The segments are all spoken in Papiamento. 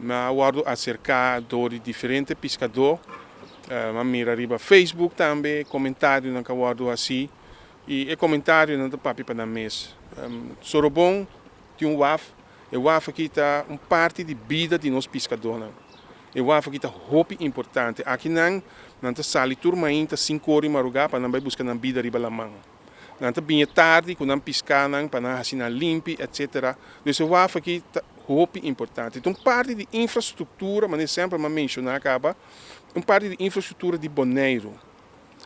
Mi a wòrdu aserká dor di diferente piskadó. Mi a mira riba Facebook tambe komentarionan ku a wòrdu hasí i e komentarionan ta papia pa nan mes. Sorobon tin un waf, e waf aki ta un parti di bida di nos piskadónan. E waf aki ta hopi importante. Akinan nan ta sali tur mainta sink'or di marugá pa nan bai buska nan bida riba laman. Nan ta biña tardi ku nan piskanan pa nan hasi nan limpi etc. Dus e waf aki ta hopi importante. Ta un parti di infrastruktura, manera semper mi a menshoná kaba, un parti di infrastruktura di Boneiru.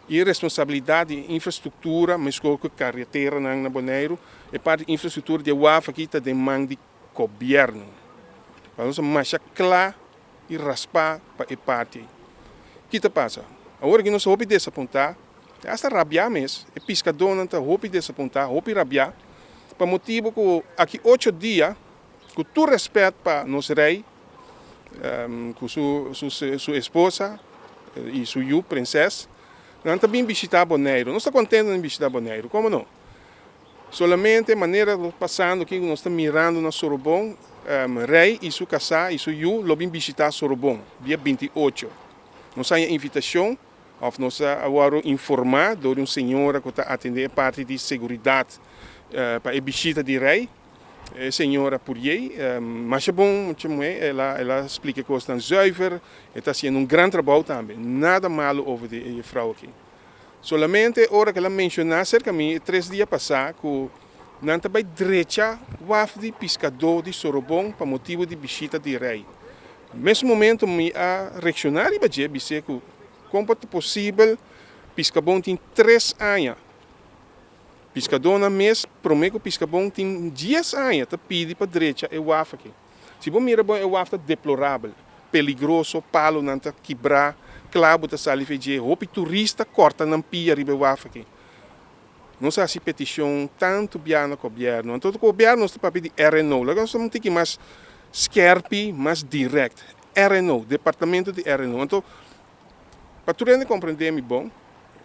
I e responsabilidat di e infrastruktura, meskos ku e kareteranan na Boneiru, e parti di infrastruktura di e waf aki ta den man di gobièrnu. Pa nos ta masha kla i raspá pa e parti ei. Ki ta pasa? Awor aki nos ta hopi desapuntá, i asta rabiá mes. E piskadónan ta hopi desapuntá, hopi rabiá, pa motibu ku aki ocho dia, ku tur rèspèt pa nos rei, ku su esposa i su yu, prensès, nan ta bin bishitá Boneiru. Nos ta kontentu nan bishitá Boneiru, komo no? Solamente manera lo pasando aki ku nos ta mirando na Sorobon, Rei i su kasá i su yu lo bin bishitá Sorobon dia 28. Nos haña invitashon òf nos a wòrdu informá dor di un señora ku ta atendé e parti di seguridat pa e bishita di Rei, e señora Puriey. Masha bon mucha muhé, el a el a splika e kosnan zuiver, e ta hasiendo un gran trabou tambe. Nada malu over di e frou aki. Solamente ora ku el a menshoná serka mi e 3 dia pasá ku nan ta bai drecha waf di piskadó di Sorobon pa motibu di bishita di rei. Mes momento mi a reakshoná riba dje, bis'é ku kon por ta posibel Piskabon tin 3 aña. Piskadónan mes promé ku Piskabon tin 10 aña ta pidi pa drecha e waf aki. Si bo mira bon, e waf ta deplorabel, peligroso, palonan ta kibrá, klabu ta sali for dje, hopi turista kòrta nan pia riba e waf aki. Nos a hasi petishon tantu bia na gobièrnu. Anto gobièrnu nos ta papia di RNO. Laga nos ta un tiki mas skèrpi, mas dirèkt. RNO, departamento di RNO. Anto pa tur hende komprendé mi bon,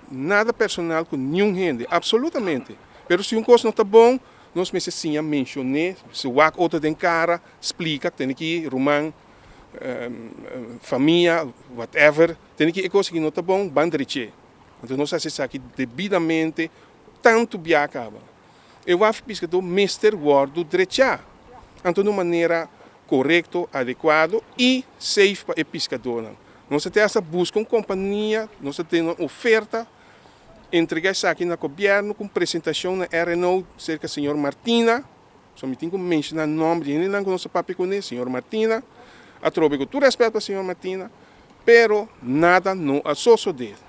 nada personal ku niun hende, absolutamente. Pero si un kos no ta bon, nos mester siña menshon'é, si wak otro den kara, splika, tene ki ruman, famia, whatever, tene ki e kos aki no ta bon, ban drech'é. Anto nos a hasi esaki debidamente tantu bia kaba. E waf piskadó mester wòrdu drechá, anto na un manera korekto, adekuado i safe pa e piskadónan. Nos a te hasta buska un kompania, nos a tene un oferta, entregá esaki na gobièrnu ku un presentashon na RNO serka señor Martina. So mi tin ku menshoná nòmber di hendenan ku nos a papia kuné, señor Martina. Atrobe ku tur rèspèt pa señor Martina, pero nada no a sosodé.